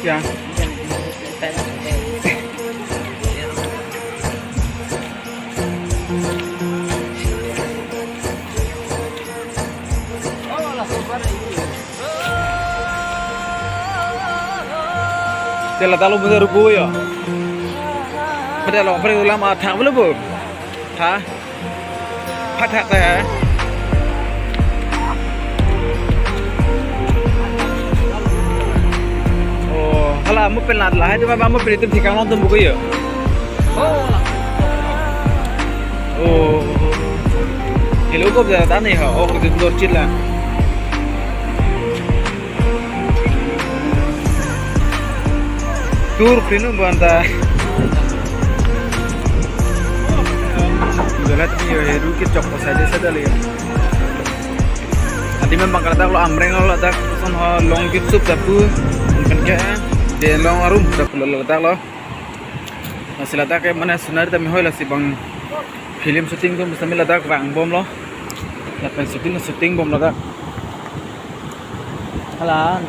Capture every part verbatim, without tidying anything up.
Ya. Tela talo bener bu yo. Pada lo pre ulam athak bele bu. Ha? Phathak ta ya. Oh, hala mo pen lat lahai tu ba mo pen itum thikang long tum buku yo. Oh. Hello ko bela tani ha. Oh, kedun dor chit la. Tur prinu banta. Galat ni yo heru ke chok pasai desa dali. Adim abang kaladak lo Amreng lo ladak son ho long jutsup dapu. Pen ke Delong arum dapu lo ladak lo. Lasi ladak ke mane scenery tame hoi lasi bang film shooting tum sami ladak vang bom lo. Lapen shooting shooting bom ladak. Hala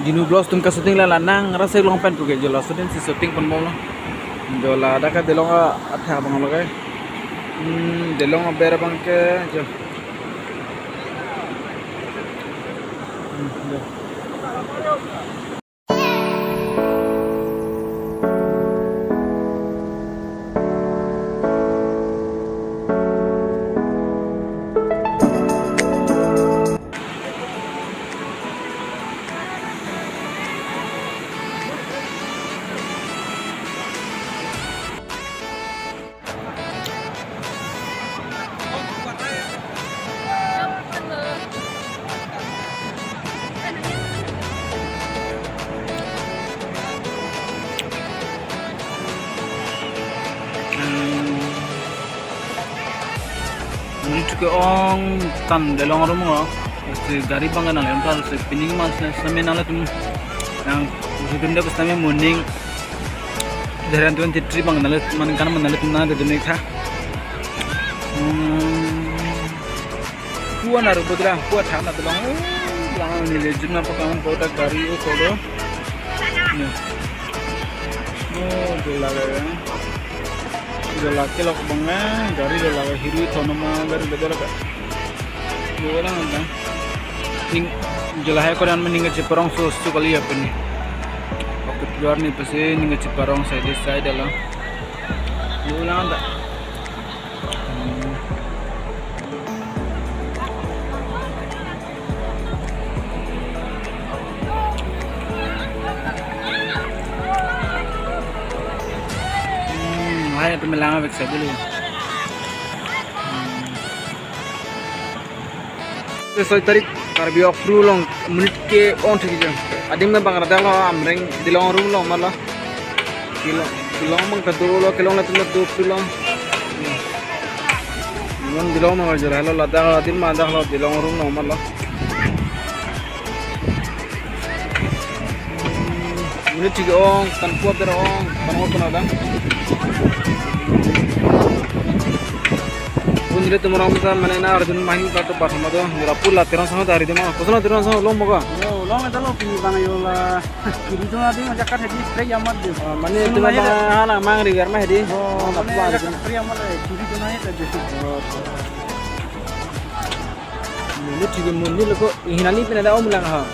Genu Vlogs tum ka shooting la la nang rasa long pen puke jo la shooting si shooting pon bom lo. Jo ladak ke Delong athak abang lo ke. Hmm, Delong aber abang ke jo. Hmm, jo. Ini cukup ong tan Delong arum lo. Pasti gari bang nang lem tal si pining mas sami nang latum. Yang situm dia pasti morning. Dari twenty three bang nang latum man kan man latum nang latum ni tha. Hmm. Kuan aru bodra kuat thana Delong. Lang ni le jumna pakang kota gari o kodo. Ya. Oh, dia lagi ya. Dia lagi kelok bang na, gari dia lagi hiru thono ma gari beda lagi. Dua orang ada. Ning, jelas ya koran mending ke Ciparong so so kali ya peni. Waktu keluar ni pasti ning ke Ciparong side side lah. Dua orang ada. Hmm. Hmm, hai, ito melang abek sa dulu. Hmm. Soi tarik Karbi Okru along monit ke-ong thik jang. Adim abang kaladak lo Amreng Delong arum along ma lo. Kelong, kelong abang ta do lo, kelong latum ta do pulo. Mon Delong ma jor halo ladak adim ma dak lo Delong arum along ma lo. Monit thik ong, tan puat der ong, tan ong tan adang. Pun jile tum rong ta mane na arjun mahin ka to pathama do, jura pula terang sama dari dema. Kosona terang sama long moga. Yo, long eta lo pini bang yo la. Kiri tu na di majakat hedi spray amat di. Ah, mane Sun tu na mane bang hala mang river ma hedi. Oh, na mane pula jakat arjun. Spray amat le, kiri tu na eta di. Oh. Monit thik monit lo ko hinani pina da om lang ha.